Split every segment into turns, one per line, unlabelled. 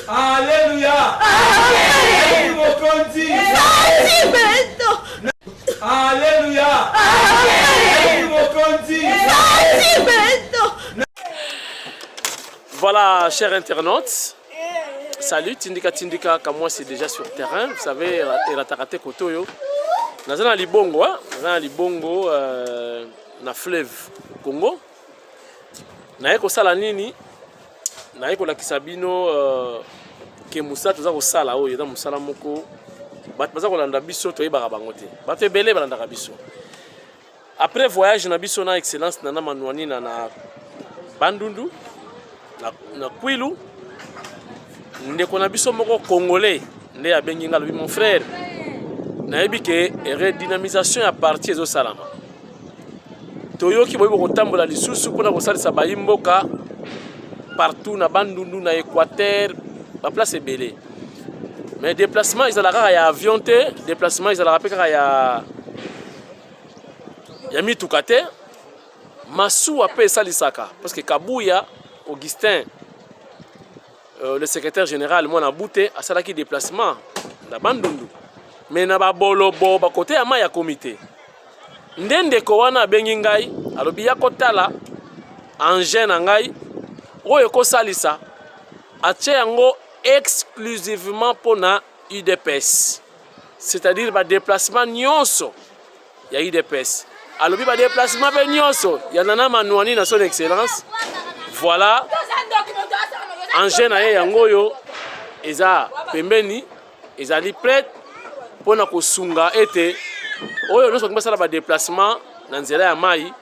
Alléluia. Mokonzi. Alléluia. Mokonzi.
Voilà, chers internautes. Salut, Tindika Tindika, comme moi c'est déjà sur terrain. Vous savez, erataka te kotoyo. Naza na libongo, hein? Naza na libongo na fleuve Congo. Naye kosala nini? Naye kolakisa bino ke mosala toza kosala oyo eza mosala moko bato baza kolanda biso, toyebaka bango te. Bato ebele balandaka biso. Après voyage na biso na excellence Nana Manuanina na Bandundu, na Kwilu, ndeko na biso moko congolais nde abengi nga, alobi: "Mon frère, nayebi ke redynamisation ya parti ezosalama, toyoki boyebi kotambola lisusu mpona kosalisa bayi mboka partout na Bandundu, na Équateur, baplace ebele. Mais déplacement ezalaka kaka ya avion te, déplacement ezalaka mpe kaka ya mituka te, masuwa mpe esalisaka." Parce que Kabuya Augustin, le secrétaire général mwana Bute, asalaki déplacement na Bandundu, mais na babolobo bakote ya mai akomi te. Nde ndeko wana abengi ngai, alobi ya kotala engin na ngai oyo ekosalisa, atie yango exclusivement mpona UDPS, c'est-à-dire badéplacement nyonso ya UDPS. Alobi badéplacement mpe nyonso ya Nana Manuani na son excellence. Voilà engin na ye, yango oyo eza pembeni, ezali prête mpona kosunga ete oyo nyonso balingi basala badéplacement na nzela ya mai,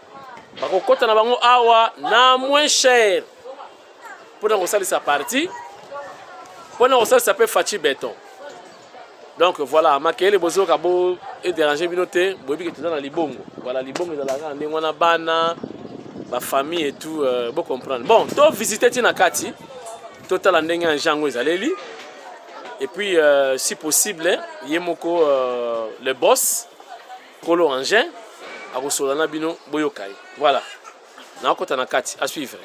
bakokɔta na bango awa na moins cher, mpona kosalisa parti, mpona kosalisa mpe Fatshi Béton. Donc voilà, makelele bozoyoka bo edéranger bino te, boyebi ke toza na libongo. Voilà, libongo ezalaka na ndenge wana, bana, bafamille et tout, bocomprendre. Bon, tovisite ti na kati, totala ndenge engin yango ezaleli, et puis si possible ye moko le boss, kolo engin, akosola na bino, boyoka ye. Voilà, nakota na kati, à suivre.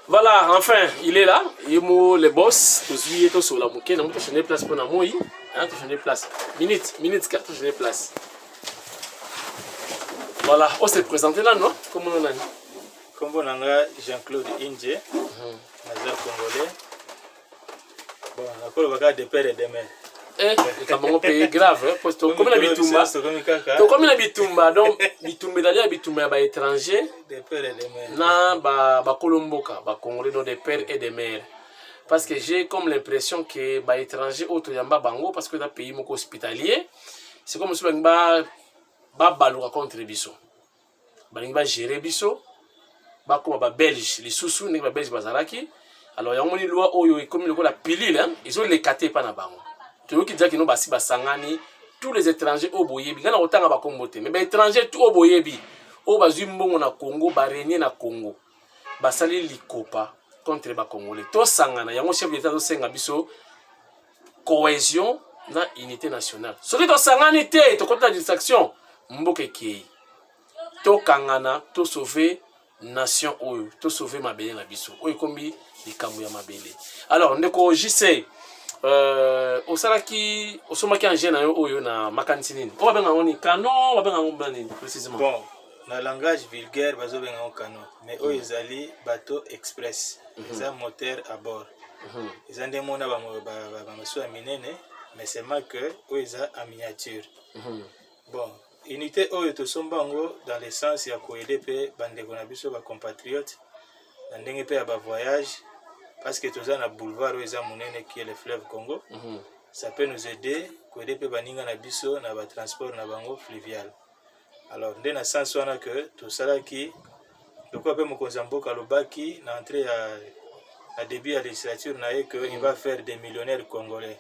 Voilà, enfin il est là, ye mo le boss. Tozwi ye, tosola moke nango, tochange place mpo na moi, hein, tochange place, minute minute ka tochange place. Voilà, on s'est présenté là, non? Comment nani?
Nkombo na nga Jean-Claude Inje, naza congolais. Bon, nakoloba kaka de père et de mère.
Eh, likambo yango mpe grave, po tokomi na bitumba.
Tokomi kaka.
Tokomi na bitumba. Donc bitumba ezali ya bitumba ya baétranger
de père et de mère
na bakolo mboka bacongolais, donc de père et de mère, parce que j'ai comme l'impression que baétranger oyo toyamba bango, parce que eza pays moko hospitalier, c'est comme mosusu balingi babaluka contre biso, balingi bagérer biso, bakóma babelge lisusu ndenge babelge bazalaki. Alors yango moni loi oyo ekomi lokola pilule, ezoleka te epa na bango. Toyoki diaki no basi basangani, tous les étrangers oyo boyebi, ngai na kotanga bakombo te, mais baétranger tout oyo boyebi, oyo bazwi mbongo na Congo, barenie na Congo, basali likopa contre bacongolais, tosangana. Yango chef d'état azosenga biso cohésion na unité nationale. Soki tosangani te, tokota na distraction, mboka ekei. Tokangana, tosauve nation oyo, tosauve mabele na biso oyo ekomi likambo ya mabele. Alors ndeko JC, osalaki, osombaki engin na yo oyo na makanisi nini? Oyo babenga yango nini? Canon? Babenga yango nini précisément?
Bon, na langage vulgaire bazobenga yango canon, mais oyo ezali bateau express, eza moteur à bord. Eza nde mona bamasuwa ya minene, mais seulement que oyo eza en miniature. Bon, unité oyo tosomba yango dans le sens ya koaider mpe bandeko na biso bacompatriote na ndenge mpe ya bavoyage, parce que toza na boulevard oyo eza monene, qui est le fleuve Congo. Ça peut nous aider koaider mpe baninga na biso na batransport na bango fluvial. Alors nde na sens wana ke tosalaki, lokola mpe mokonzi ya mboka alobaki na entrée ya na début ya législature na ye que il va faire des millionnaires congolais.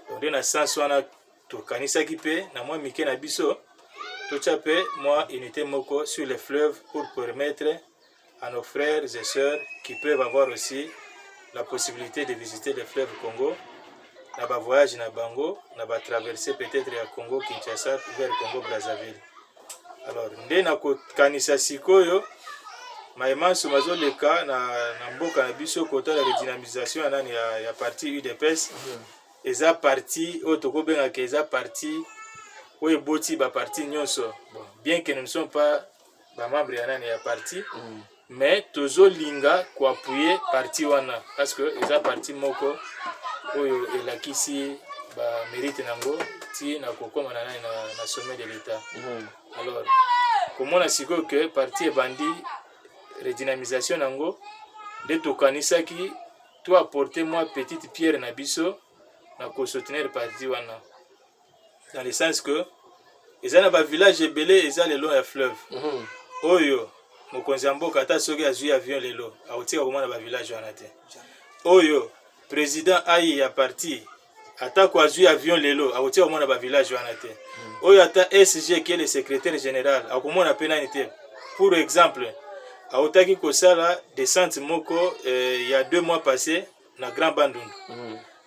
Donc nde na sens wana tokanisaki mpe na mwa mike na biso, totya mpe mwa unité moko sur le fleuve pour permettre à nos frères et sœurs qui peuvent avoir aussi la possibilité de visiter le fleuve Congo na bavoyage na bango, na batraversée peut-être ya Congo Kinshasa vers Congo Brazzaville. Alors nde na kokanisa sikoyo Maye manso mazoleka na mboka na biso kotala redynamisation ya nani ya parti UDPS. Eza parti oyo tokobengaka eza parti oyo eboti baparti nyonso. Bon, bien que nous ne sommes pas bamembre ya nani ya parti, mais tozolinga koappuyer parti wana parce que eza parti moko oyo elakisi bamérite nango ti na kokóma na nani na sommet de l'État. Alors komona sikoyo ke parti ebandi redynamisation nango, nde tokanisaki to apporter mwa petite pierre na biso na kosoutenir parti wana, dans le sens que eza na bavillage ebele eza lelo ya fleuve oyo mokonzi ya mboka, ata soki azwi avion lelo, akotika komona bavillage wana te. Oyo président ai ya parti, atako azwi avion lelo, akotika komona bavillage wana te. Oyo ata SG qui est le secrétaire général akomona mpe nani te. Pour exemple, autaki kosala descente moko ya 2 mois passé na Grand Bandundu.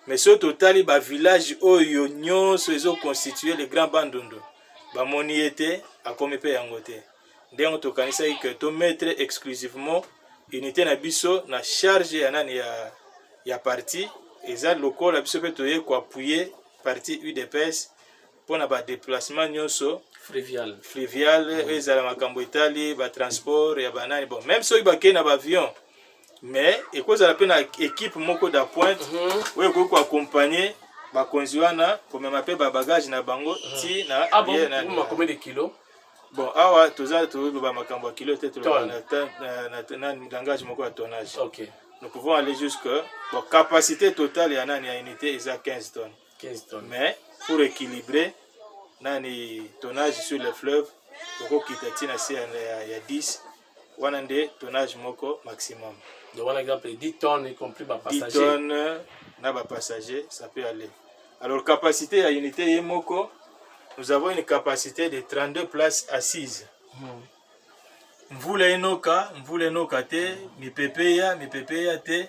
Mais soki totali bavillage oyo nyonso ezoconstitue le Grand Bandundu, bamoni ye te, akomi mpe yango te. Ndenge tokanisaki ke tomettre exclusivement unité na biso na charge ya nani ya parti, eza lokola biso mpe toye koappuyer parti UDPS mpona badéplacement nyonso
fluvial.
Fluvial, oyo ezala makambo etali batransport ya banani. Bon, même soki bakei na baavion, mais ekozala mpe na équipe moko d'appoint oyo ekoki koaccompagne bakonzi wana, komema mpe babagage na bango ti na
Ah bon?
ye nani.
Combien de kilos?
Bon, awa toza toloba makambo ya kilo te, toloba
Tonne.
na langage moko ya tonnage. Nous pouvons aller jusque, bon, capacité totale ya nani ya unité eza 15 tonnes.
15 tonnes.
Mais pour équilibrer nani tonnage sur le fleuve, tokokita ntina se ya 10 wana nde tonnage moko maximum.
Donc voilà, exemple 10 tonnes, y compris
10
bapassager.
Tonnes na bapassager, ça peut aller. Alors capacité ya unité ye moko, nous avons une capacité de 32 places assises. Mvula enoka, mvula enoka te, mipepe ya mipepe ya te,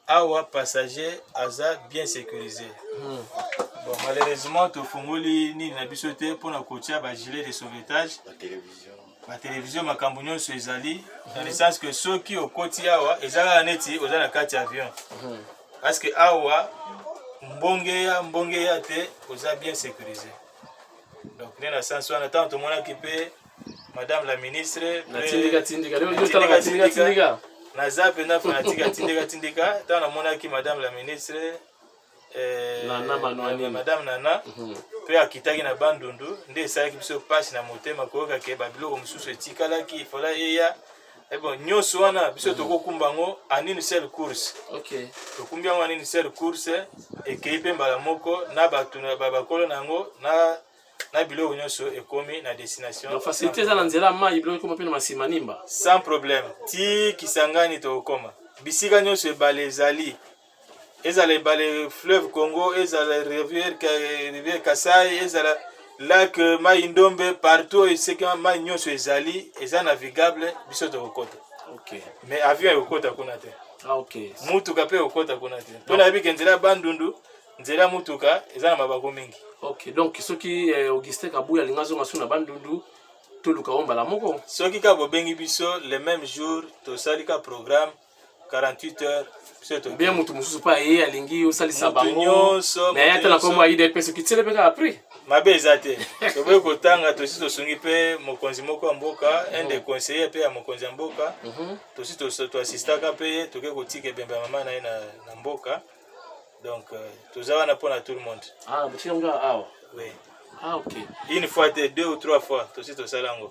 awa passager aza bien sécurisé. Bon, malheureusement tofungoli nini na biso te mpona kotia bagilet de sauvetage, batélévision, makambo nyonso ezali, dans le sens que soki okoti awa, eza kaka neti oza na kati ya avion, parce que awa mbonge ya mbonge ya te, oza bien sécurisé. Donc nde na sens wana, ntango tomonaki mpe madame la ministre
Na tindika tindika. Leo yotalaka tindika tindika.
Naza mpenza fanatique ya tindika tindika. Ntango namonaki madame la ministre
Nana Manuanini.
Madame Nana mpe akitaki na Bandundu, nde esalaki biso mpasi na motema koyoka ke babiloko mosusu etikalaki ifola eya. Bon, nyonso wana biso tokokumba yango en une seule course. Tokumbi yango en une seule course, ekei mpe mbala moko na bato na bakolo na yango na biloko nyonso ekomi na destination.
Donc facilité eza na nzela ya mai, biloko ekoma mpe na Masimanimba.
Sans problème, ti Kisangani tokokoma. Bisika nyonso ebale ezali, ezala ebale fleuve Congo, ezala rivière Kasai, ezala lac mai Ndombe, partout oyo esika mai nyonso ezali, eza navigable, biso tokokota. Mais avion ekokota kuna te. Mutuka mpe ekokota kuna te, mpo nayebi ke nzela ya Bandundu, nzela ya mutuka eza na mabako mingi.
Ok, donc soki Augustin Kabuya alingi azonga so na Bandundu, toluka o mbala moko.
Soki kaka bobengi biso, le même jour tosali ka programme, 48 heures biso to
Bien, moto mosusu mpe aye, alingi osalisa
Moto
bango,
nyonso,
mais aya
moto
te na
nyonso.
kombo ya UDPS, okitiele mpe kaka prix.
Mabe eza te. Toboyi kotanga, tosi tosungi mpe mokonzi moko ya mboka, un des conseillers mpe ya mokonzi ya mboka. Tosi toasistaka mpe ye, toke kotika ebembe ya mama na ye na mboka. Donc toza wana mpona tout le monde.
Ah, botika ngo awa?
Oui.
Ah, ok.
Une fois te, deux ou trois fois tosi tosala yango.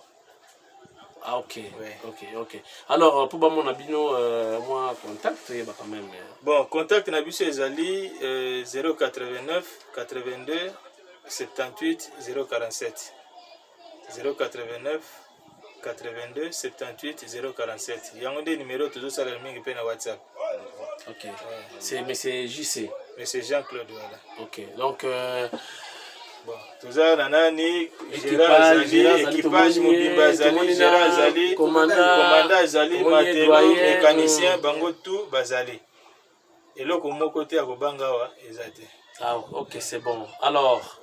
Ah, ok.
Ouais.
Ok, alors mpo bamona bino, mwa contact toyeba quand même.
Bon, contact na biso ezali 089 82 78 047, 089 82 78 047. Yango nde numéro tozosala mingi mpe na WhatsApp.
Ok, c'est monsieur JC.
Monsieur Jean-Claude, voilà.
Ok, donc
bon, toza na nani,
Équipage,
gérant
gérant
azali,
azali,
équipage
tomoni ye,
mobimba azali,
tomoni
gérant
na
azali,
commandant,
commandant azali,
tomoni ye
matelot,
doyen,
mécanicien, bango tout bazali. Eloko moko te ya kobanga awa eza te.
Ah, ok, c'est bon. Alors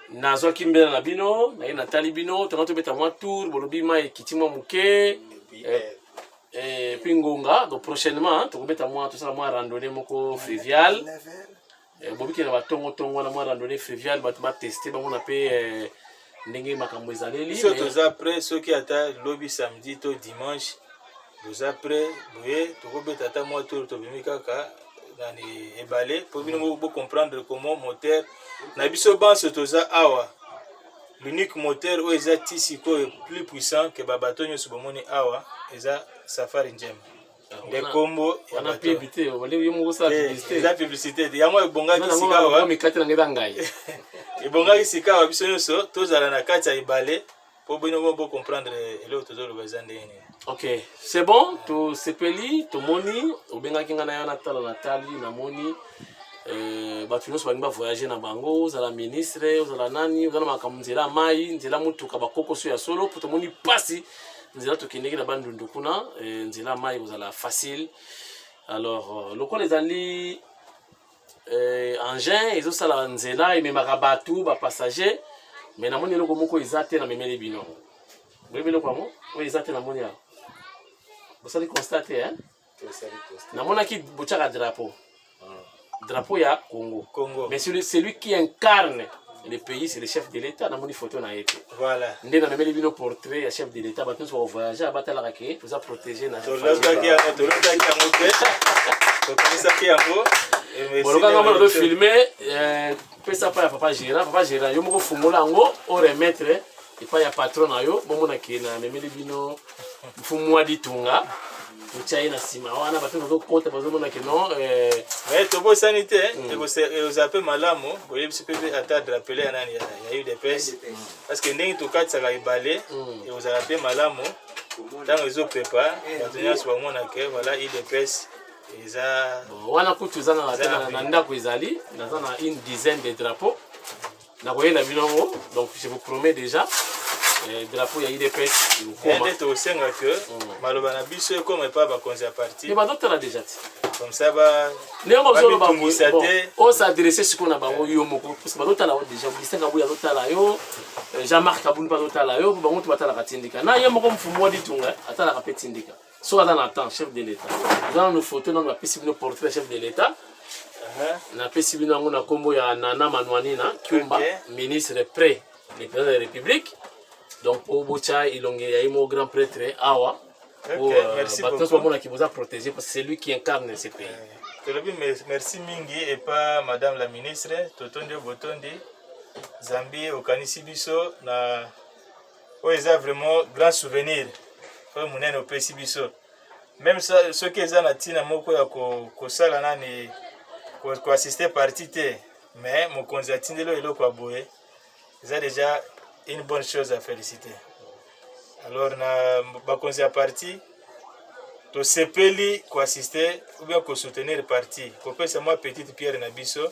nazwaki mbela na bino, naye natali bino, tonga tobeta mwa tour, bolobi mai ekiti mwa moke. Et puis ngonga, donc prochainement tokobeta mwa, tosala mwa randonnée moko fluviale. Bobiki na batongotongo wana, mwa randonnée fluviale, bato bateste, bamona mpe ndenge makambo ezaleli.
Biso toza prêt. Soki ata lobi samedi to dimanche boza prêt, boye tokobeta ata mwa tour, tobimi kaka nani ebale mpo bino bocomprendre comment moteur na biso banso toza awa, l'unique moteur oyo eza ti sikoyo plus puissant ke babato nyonso bomoni awa, eza Safari Njema nde kombo ya
wana.
Bato.
Pub te, ole yo moko osala publicité.
Eza publicité te, yango ebongaki sika awa.
Mikate na ngai eza ngai.
Ebongaki sika awa biso nyonso tozala na kati ya ebale mpo bino bo bocomprendre eloko tozoloba eza ndenge nini.
Ok, c'est bon, tosepeli, tomoni obengaki ngai na yo, natala, natali, namoni bato nyonso balingi bavoyage na bango, ozala ministre, ozala nani, oza na makambo nzela ya mai, nzela motuka, bakokoso ya solo, mpo tomoni mpasi nzela tokendeki na Bandundu kuna, nzela ya mai kozala facile. Alors lokola ezali engin ezosala nzela, ememaka bato, bapassager, mais namoni eloko moko eza te. Namemeli bino, boyebi eloko yango oyo eza te? Namoni awa bosali constat te, hein? Namonaki botiaka drapeau, drapeau ya Congo.
Congo.
Mais celui qui incarne le pays, c'est le chef de l'État. Namoni photo na ye te.
Voilà.
Nde namemeli bino portrait ya chef de l'État. Bato nyonso bakovoyage batalaka ke toza protégé na
Tolotaki yango, tolotaki yango mpe tokanisaki yango.
Bolokanga mona tofilme. Pesa pa ya papa Gérard. Papa Gérard, yo moko fungola yango, oremettre epai ya patron na yo. Bomonake namemeli bino mfumu wa ditunga, totia ye na nsima wana, bato bazokota bazomona ke non.
Mais tobosani te, ekozala mpe malamu boyebisi mpe ata drapeau ya nani ya UDPS, parce que ndenge tokatisaka ebale, ekozala mpe malamu ntango ezopepa, bato nyonso bamona ke voilà, UDPS eza.
Wana kutu eza na ndako, ezali, naza na une dizaine de drapeaux, nakoyela bino yango. Donc je vous promets déjà, drapeau ya UDPS.
Nde tokosenga ke maloba na biso ekoma epa bakonzi ya parti.
Me bazotala déjà ti.
Comme ça ba
Ndenge bazoloba
bamitungisa te.
Os'adresse sikoyo na bango yo moko, parce que bazotala yo déjà. Augustin Kabuya azotala yo, Jean-Marc Kabund mpe azotala yo, po bango to batalaka Tindika na ye moko. Mfumu wa ditunga atalaka mpe Tindika soki aza na temps. Chef de l'État eza nano photo nano bapesi bino, portrait chef de l'État. Napesi bino yango na nkombo ya Nana Manwanina Kyumba, ministre près le président de la République. Donc po botya elongi ya ye moko grand prêtre awa, po bato nyonso bamonaki boza protégé, parce que c'est lui qui incarne ce pays.
Tolobi merci mingi epa madame la ministre. Totondi yo, botondi zambi okanisi biso na oyo eza vraiment grand souvenir oyo monene opesi biso. Même soki eza na ntina moko ya kosala nani, koassiste parti te, mais mokonzi atindeli oyo eloko ya boye, eza déjà une bonne chose à féliciter. Alors na bakonzi ya parti, tosepeli koassiste ou bien kosoutenir parti, kopesa mwa petite pierre na biso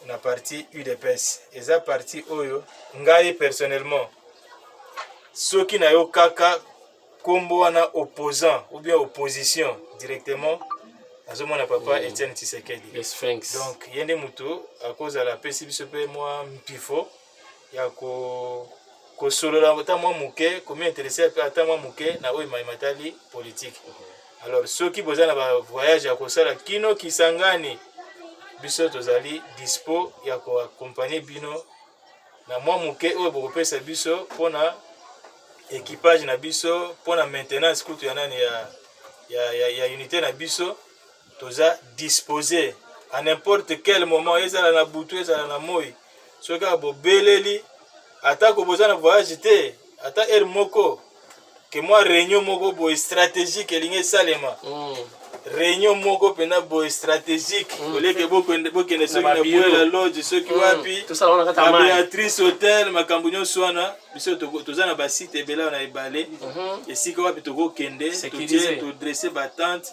na parti UDPS. Eza parti oyo ngai personnellement, soki nayokaka nkombo wana opposant ou bien opposition, directement nazomona papa Etienne Tshisekedi.
Le Sphinx.
Donc ye nde moto akozala apesi biso mpe mwa mpifo ya kosolola ata mwa moke, komi-intéresser mpe ata mwa moke na oyo matali politique. Alors soki boza na bavoyage ya kosala kino Kisangani, biso tozali dispo ya koaccompagner bino na mwa moke oyo bokopesa biso mpona équipage na biso, mpona maintenance kutu ya nani ya unité na biso. Toza disposé à n'importe quel moment, ezala na butu, ezala na moi, soki kaka bobeleli, atako boza na voyage te, ata heure moko ke mwa réunion moko boye stratégique elingi esalema, réunion moko mpenza boye stratégique, oleke bokende soki na
babureau.
Bwela Lodge, soki wapi,
Tosala wana kati ya
na
mai.
Béatrice Hotel, makambo nyonso wana, biso toza na basite ebele awa na ebale, esika wapi tokokende,
Sécurisé.
totie, todresse batente,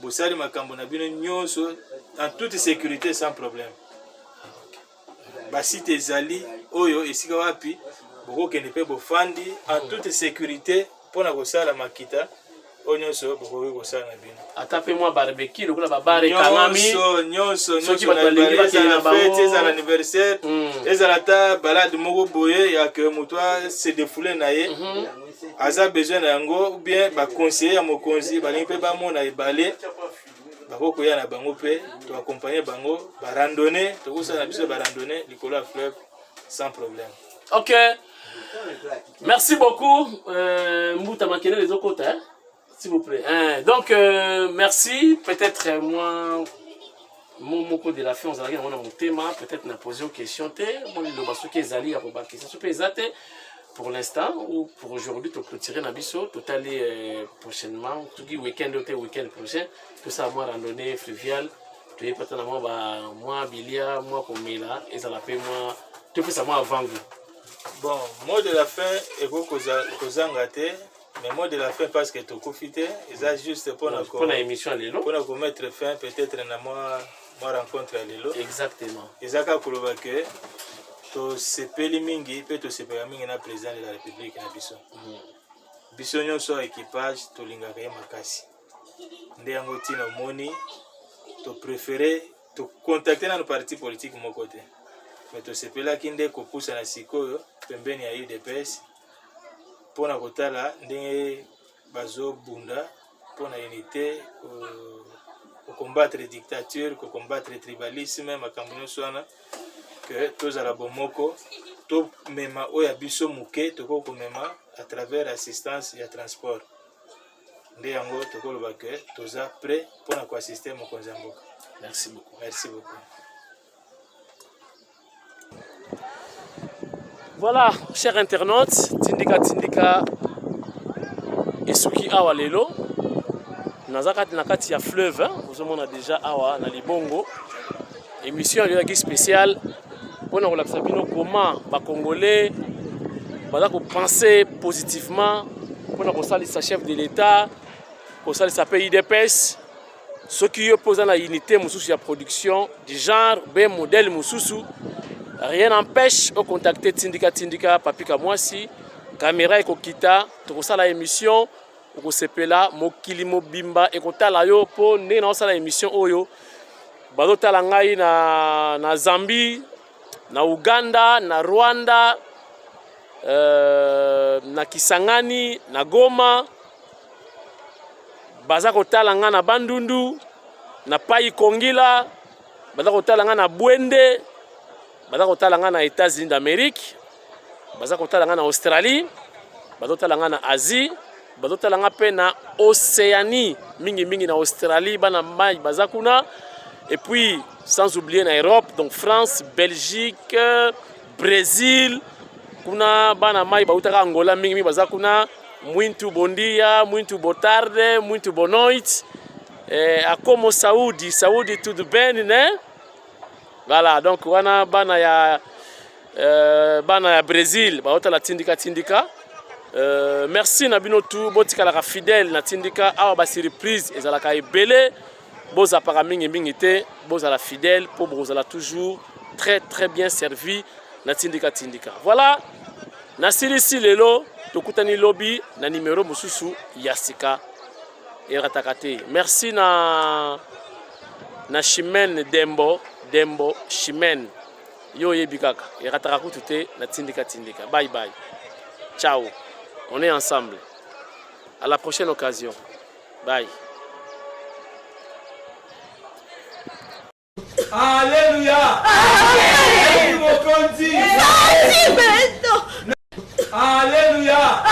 bosali makambo na bino nyonso en toute sécurité, sans problème. Basite ezali oyo esika wapi bokokende mpe bofandi en toute sécurité mpona kosala makita. Oyo nyonso bokoki kosala na bino.
Ata mpe mwa barbecue lokola babare ekangami.
Nyonso, nyonso,
Soki
nyonso
bato
na
balingi
ebale,
bakende na
ezala fete,
bango.
ezala anniversaire, ezala ata balade moko boye ya ke moto ase defoule na ye, aza besoin na yango, ou bien baconseiller ya mokonzi balingi mpe bamona ebale, bakoki koya na bango mpe toaccompagne bango barandonne, tokosala na biso barandonne likolo ya fleuve sans problème.
Ok, merci beaucoup. Mbuta Makelele ezokota, hein? S'il vous plaît, hein. Donc merci. Peut-être moi mo moko de la fin ozalaki nango na motema, peut-être na pose yo question te, mo liloba soki ezali ya kobakisa, soki mpe eza te, pour l'instant ou pour aujourd'hui toclôturer na biso. Totali prochainement, soki week-end oyo te, week-end prochain, tosala mwa randonnée fluviale, toyebi ata na mwa ba mwa bilia, mwa komela, ezala mpe mwa topesa mwa avangu.
Bon, mot de la fin ekoki kozanga te, mais mot de la fin, parce que tokufi te, eza juste mpona
mpona émission ya lelo.
Mpona komettre fin peut-être na mwa rencontre ya lelo.
Exactement.
Eza kaka koloba ke tosepeli mingi mpe tosepelaka mingi na président de la République na biso. Biso nyonso équipage tolingaka ye makasi. Nde yango ntina omoni topréféré tocontacte nano parti politique moko te, mais tosepelaki nde kopusana sikoyo pembeni ya UDPS mpona kotala ndenge bazobunda mpona unité, kocombattre dictature, kocombattre tribalisme, makambo nyonso wana, ke tozala bomoko, tomema oyo ya biso moke tokoki komema à travers assistance ya transport. Nde yango tokoloba ke toza prêt mpona koassiste mokonzi ya mboka.
Merci beaucoup.
Merci beaucoup.
Voilà, chers internautes, Tindika Tindika esuki awa lelo. Naza kati na kati ya fleuve, hein, ozomona déjà awa na libongo. Émission ezalaki spéciale mpona kolakisa bino comment bacongolais baza kopenser positivement mpona kosalisa chef de l'État, kosalisa mpe UDPS. Soki yo mpe oza na unité mosusu ya production du genre be modèle mosusu, rien n'empêche ocontacte Tindika Tindika Papi Kamwasi. Caméra ekokita, tokosala émission, okosepela, mokili mobimba ekotala yo, mpo ndenge naosala émission oyo, bazotala ngai na Zambie, na Uganda, na Rwanda, na Kisangani, na Goma, baza kotala ngai na Bandundu, na Pai Kongila, baza kotala ngai na Bwende, baza kotala ngai na États-Unis d'Amérique, baza kotala ngai na Australie, bazotala ngai na Asie, bazotala ngai mpe na Océanie, mingimingi na Australie, bana mai baza kuna, et puis sans oublier na Europe, donc France, Belgique, Brésil. Kuna bana mai bautaka Angola mingimingi baza kuna. Muito bom dia, muito boa tarde, muito boa noite. Akomo saúde, saúde, tudo bem, né? Voilà, donc wana bana ya Brésil baotala Tindika Tindika. Merci na bino tu botikalaka fidèle na Tindika. Awa basurprise ezalaka ebele, bozapaka mingimingi te, bozala fidèle mpo bokozala toujours très très bien servi na Tindika Tindika. Voilà, nasilisi lelo, tokutani lobi na numero mosusu ya sika, erataka te. Merci na Chimene Dembo Dembo Chimene, yo oyebi kaka, erataka kutu te na Tindika Tindika. Bye bye, ciao, on est ensemble à la prochaine occasion, bye.
Alléluia! Mokonzi! Alléluia!